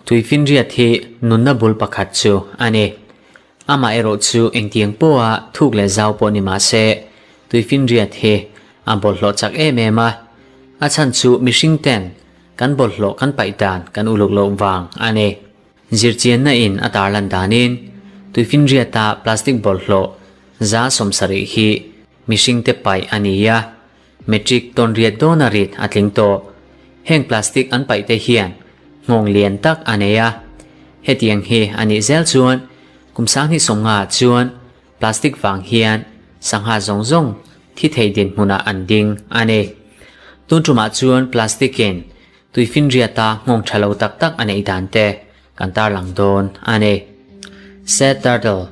Tuifinriat hi nunna bul pakhat chu a ni. Amaherawh chu engtiang pawha thuk leh zau pawh ni mah se, tuifinriat hi a bawlhhlawh chak em em a. A chhan chu mihring ten kan bawlhhlawh kan paih dan kan uluk loh vang a ni. Zirchianna in a tarlan danin tuifinriata plastic bawlhhlawh 70% hi mihringte paih a ni a. Metric ton riat dawna rit a tling tawh. Heng plastic an paih te hian nghawng lian tak a nei a. Hetiang hi a nih zel chuan kum 2050 ah chuan plastic vang hian sangha zawng zawng thi thei dinhmunah an ding a ni. Tun tumah chuan plastic in tuifinriata nghawng tha lo tak tak a neih dan te kan tarlang dawn a ni. Sad Turtle,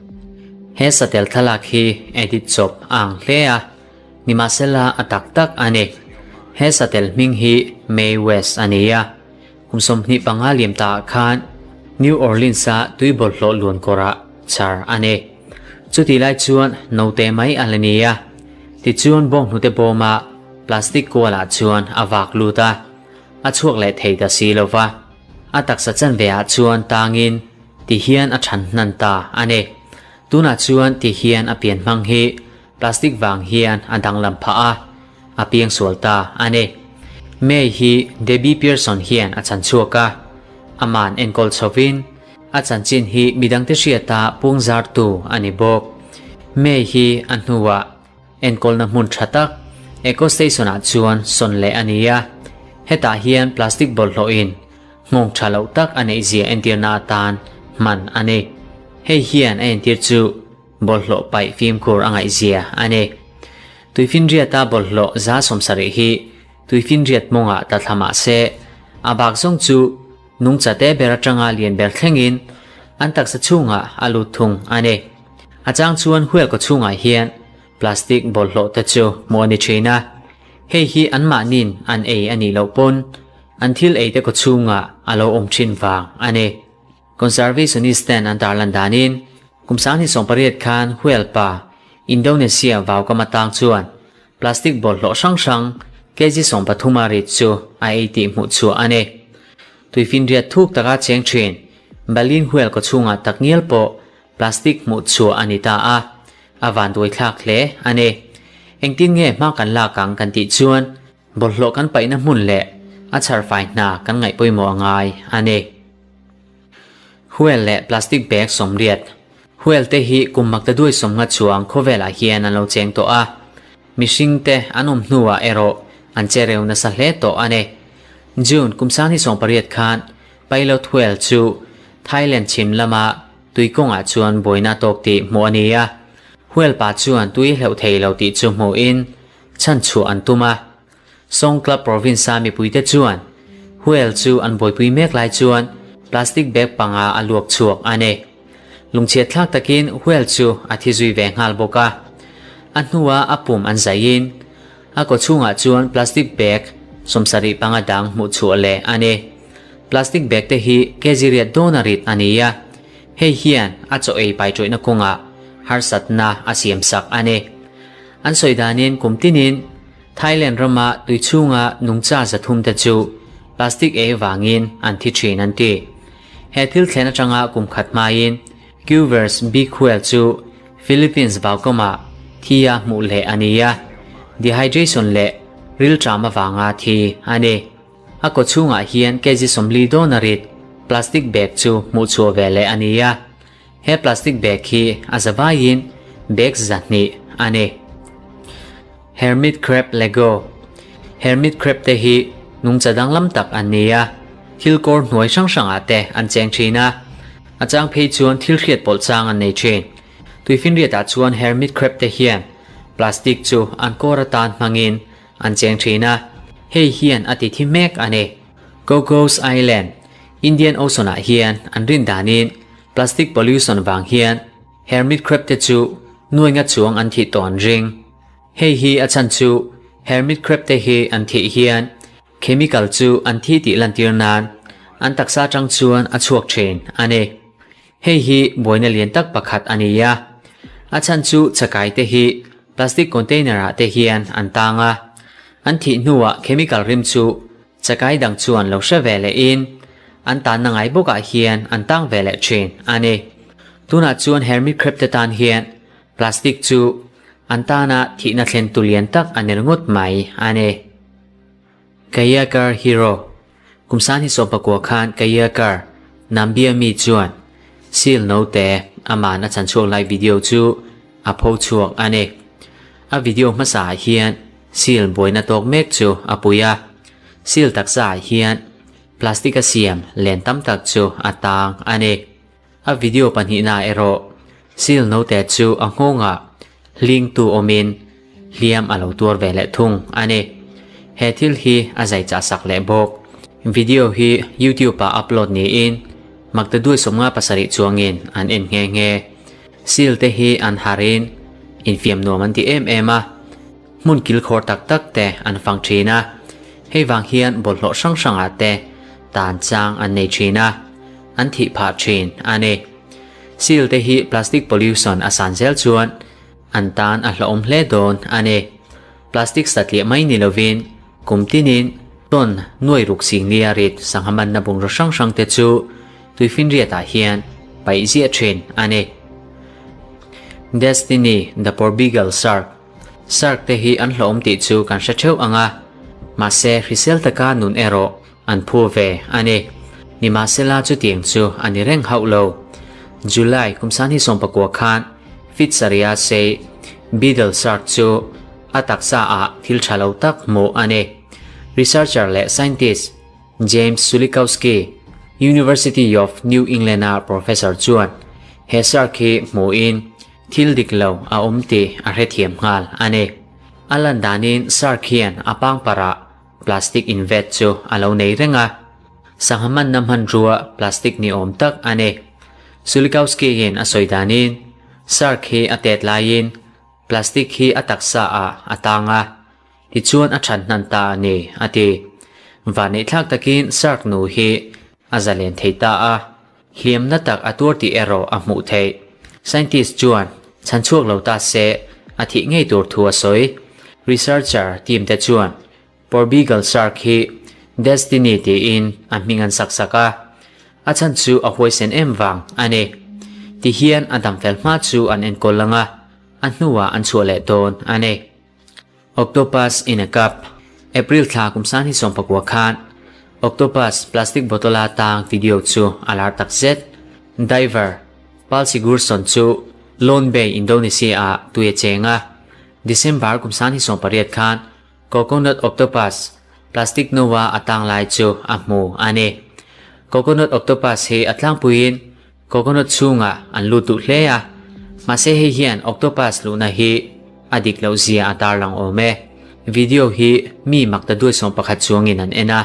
He satel thlalak hi edit chawp a ang hle a, nimahsela a tak tak a ni. He satel hming hi Mae West a ni a, kum 25 liam ta ah khan New Orleans-a tui bawlhhlawh luan kawrah char a ni. Chutih lai chuan note mai a la ni a, tichuan bawnghnute bawma plastic kualah chuan a vak lut a, a chhuak leh thei ta si lo va. A taksa chanve ah chuan tangin ti hian a than hnan ta a ni. Tunah chuan ti hian a pian hmang hi plastic vang hian a danglam phah a, a piang sual ta a ni. May hi Debbie Pearson hian a chan chhuak a, aman enkawl chhovin a chanchin hi midangte hriata pungzartu a ni bawk. May hi a hnuah Enkawlna hmun tha tak Eco Station ah chuan sawn leh a ni a, hetah hian plastic bawlhhlawhin nghawng tha loh tak a neih zia entirna atan hman a ni. Hei hian a entir chu bawlhhlawh paih fimkhur a ngaihzia a ni. Tuifinriata bawlhhlawh 70% hi tuifinriat mawngah tla thla mah se, a bak zawng chu nungchate ber atanga lian ber thlengin an taksa chhungah a lut thung a ni. A chang chuan huel kaw chhungah hian plastic bawlhhlawh te chu hmuh a ni thin a, hei hi anmahniin an ei a nih loh pawn an thil ei te kaw chhungah a lo awm thin vang a ni. Conservationist ten an tarlan danin kum 2018 khan huel pa Indonesia vaukam atang chuan plastic bawlhhlawh hrang hrang kg 13 a rit chu a ei tih hmuh chhuah a ni. Tuifinriat thuk taka cheng thin Balin huel kaw chhungah takngial pawh Plastic hmuh chhuah a ni ta a, a vanduai thlak hle a ni. Engtin nge hma kan lak ang kan tih chuan bawlhhlawh kan paihna hmun leh a chhar fai hna kan ngaih pawimawh a ngai a ni. Huel leh plastic bag 80. Huel te hi kum makta duai 50 chuang khawvelah hian an lo cheng tawh a, mihring te an awm hnuah erawh an che reu nasa hle tawh a ni. June kum 2018 khan Pilot Whale chu Thailand chhim lama tui kawngah chuan buaina tawk tih hmuh a ni a. Whale pa chuan tui hleuh thei lo tih chu hmuhin chhan chhuah an tum a. Songkhla province-a mipuite chuan whale chu an buaipui mek lai chuan plastic bag panga a luak chhuak a ni. Lungchhiat thlak takin whale chu a thi zui ve nghal bawk a. A hnua a pum an zaiin a kaw chhungah chuan plastic bag 75 dang hmuh chhuah leh a ni. Plastic bag te hi kg riat dawn a rit a ni a, hei hian a chaw ei pai tawihna kawngah harsatna a siam sak a ni. An sawi danin kum tinin Thailand rama tui chhunga nungcha 300 te chu plastic ei vangin an thi thin an ti. He thil thlen atanga kum khat hmain Cuvier's Big Whale chu Philippines vaukawmah thi a hmuh leh a ni a, dehydration leh rilṭam avanga thi a ni. A kaw chhungah hian kg 40 dawn a rit plastic bag chu hmuh chhuah ve leh a ni a, he plastic bag hi a zavaiin bag 200 a ni. Hermit crab Lego Hermit crab te hi nungcha danglam tak an ni a, thil kawr hnuai hrang hrangah te an cheng thin a, a chang phei chuan thil hriat pawlh chang an nei thin. Tuifinriatah chuan hermit crab te hian plastic chu an kawr atan hmangin an cheng thin a, hei hian a ti thi mek a ni. Cocos Island, Indian Ocean ah hian an rin danin plastic pollution vang hian hermit crab te chu nuainga chuang an thih tawh an ring. Hei hi a chhan chu hermit crab te hi an thih hian chemical chu an thi tih lantir nan an taksa atang chuan a chhuak thin a ni. Hei hi buaina lian tak pakhat a ni a, a chhan chu chakai te hi plastic container ah te hian an tang a, an thih hnuah chemical rim chu Chakai dang chuan lo hre ve lehin an tanna ngai bawkah hian an tang ve leh thin a ni. Tunah chuan hermit crab te tan hian plastic chu an tana thihna thlen tu lian tak a ni ringawt mai a ni. Kayaker Hero Kum san hi 19 khan Kayaker Nambia mi chuan seal note aman a chan chhuak lai video chu a pho chhuak a ni. A video hmasa ah hian seal buaina tawk mek chu a pui a, seal taksa ah hian plastic a siam len tam tak chu a tang a ni. A video pahnihna ah erawh seal note chu a nghawngah hlingtu awmin hliam a lo tuar ve leh thung a ni. He thil hi a zai chah sak leh bawk. Video hi YouTube ah upload niin maktaduai 57 chuangin an en nghe nghe. Seal te hi an harin infiam nuam an ti em em a, hmun kilkhawr tak tak te an fang thin a, hei vang hian bawlhhlawh hrang hrangah te tan chang an nei thin a, an thih phah thin a ni. Seal te hi plastic pollution a san zel chuan an tan a hlauhawm hle dawn a ni. Plastic satliah mai ni lovin kum tinin ton nuai ruk sing nia rit sangha manna bungraw hrang hrang te chu tuifinriatah hian paih ziah thin a ni. Destiny the Porbeagle Shark Shark te hi an hlauhawm tih chu kan hre theuh ang a, mahse hrisel taka nun erawh an phu ve a ni. Nimahsela chutiang chu a ni reng hauh lo. July kum sanghi 19 khan feet sarih a sei Beadle Shark chu a taksa ah thil tha lo tak hmuh a ni. Researcher leh scientist James Sulikowski, University of New England a professor chuan he shark hi hmuhin thil dik lo a awm tih a hrethiam nghal a ni. A lan danin shark hian a pangparah Plastic invet chu a lo nei reng a, sangha manna hmanrua plastic ni awm tak a ni. Sulikowski-in a sawi danin, Shark hi a tet laiin plastic hi a taksa ah a tang a, tichuan a that hnan ta a ni, a ti. Vanneihthlak takin shark nu hi a zalen thei ta a, hliamna tak a tuar tih erawh a hmuh theih. Scientist chuan chhan chhuak lo ta se a thih ngei tur thu a sawi. Researcher team te chuan Porbeagle shark hi Destiny tiin a hming an sak sak a, a chhan chu a huaisen em vang a ni. Tihian a dam fel hma chu an enkawl ang a, a hnuah an chhuah leh dawn a ni. Octopus in a cup, April thla kum 2019 khan Octopus plastic bottle a tang video chu a lar tak zet. Diver Pal Sigurdsson chu Lone Bay, Indonesia ah tui a cheng a. December kum 2018 khan Coconut Octopus plastic no a a tang lai chu a hmu a ni. Coconut Octopus hi a tlangpuiin Coconut chhungah an lut duh hle a, mahse hei hian octopus luhna hi a dik loh zia a tarlang awm e. Video hi mi makta duai 11 chuangin an en a,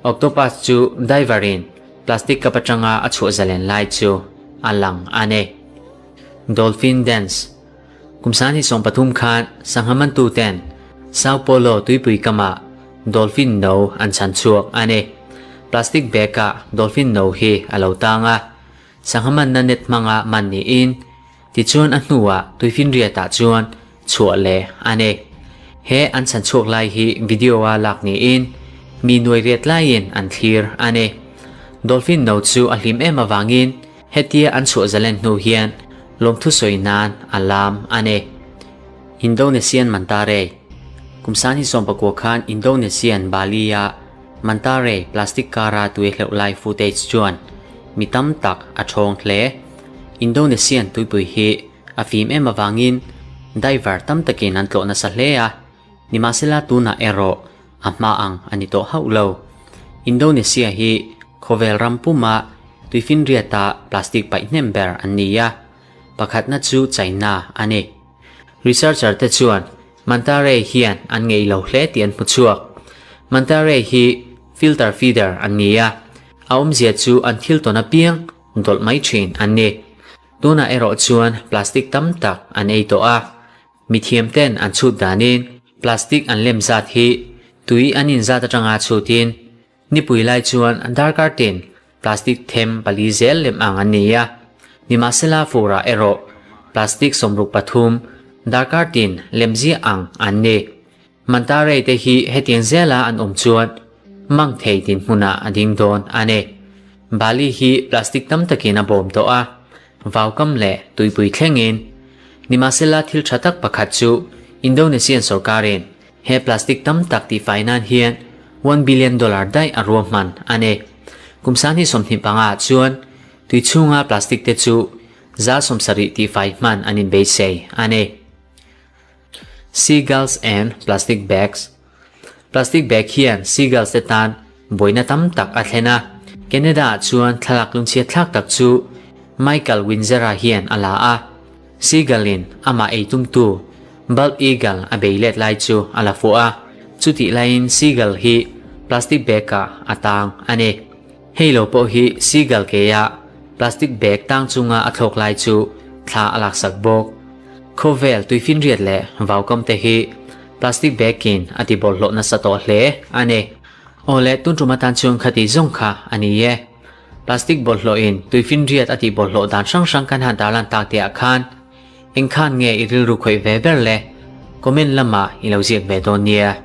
octopus chu diver in plastic cup atanga a chhuah zalen lai chu a lang a ni. Dolphin Dance Kum 2013 khan sangha mantu ten Sao Paulo tuipui kamah dolphin no an chhan chhuak a ni. Plastic bag ah dolphin no hi a lo tang a, sangha manna net hmanga man niin tichuan a hnuah tuifinriat ah chuan chhuah leh a ni. He an chhan chhuak lai hi video a lak niin mi nuai riat laiin an thlir a ni. Dolphin no chu a hlim em avangin Hetia an chhuah zalen hnu hian lawmthu sawi nan a lam a ni. Indonesian Manta Ray Kum 2019 khan Indonesian Bali-a Manta Ray plastic car-a tui hleuh lai footage chuan mi tam tak a thawng hle. Indonesian tuipui hi a fim em avangin diver tam takin an tlawh nasa hle a, nimahsela tunah erawh a hma ang a ni tawh hauh lo. Indonesia hi khawvel ram puma tuifinriata plastic paih hnem ber an ni a, pakhatna chu China a ni. Researcher te chuan Manta ray hian an ngei lo hle tih an hmu chhuak. Manta ray hi filter feeder an ni a, a awmzia chu an thil tawn apiang dawlh mai thin an ni. Tunah erawh chuan plastic tam tak an ei tawh a, Mithiam ten an chhut danin plastic an lem zat hi tui an in zat atanga chhutin nipui lai chuan darkar tin plastic them pali zel lem ang an ni a. Nimahsela furah erawh plastic 63 darkar tin lem ziah ang an ni. Manta ray te hi hetiang zela an awm chuan. Mang thei dinhmunah a ding dawn a ni. Bali hi plastic tam takin a bawm tawh a, vaukam leh tuipui thlengin. Nimahsela thil tha tak pakhat chu Indonesian sorkarin he plastic tam tak tihfai nan hian $1 billion daih a ruahman a ni. Kum 2025 ah chuan tui chhunga plastic te chu 70% tihfai hman an inbeisei a ni. Seagulls and plastic bags Plastic bag hian seagulls te tan buaina tam tak a thlen a. Canada ah chuan thlalak lungchhiat thlak tak chu Michael Winzera hian a la a. Seagull in amah ei tumtu bald eagle a bei let lai chu a la fuh a. Chutih laiin seagull hi plastic bag ah a tang a ni. Hei lo pawh hi seagull keia plastic bag tang chunga a thlawk lai chu thla a laksak bawk. Khawvel tuifinriat leh vaukam te hi plastic bag in a ti bawlhhlawh nasa tawh hle a ni. Aw le tun tum atan chuan khati zawng kha a ni e. Plastic bawlhhlawh in tuifinriat a tih bawlhhlawh dan hrang hrang kan han tarlan tak tih ah khan eng khan nge i rilru khawih ve ber le? Comment lamah i lo ziak ve dawn nia.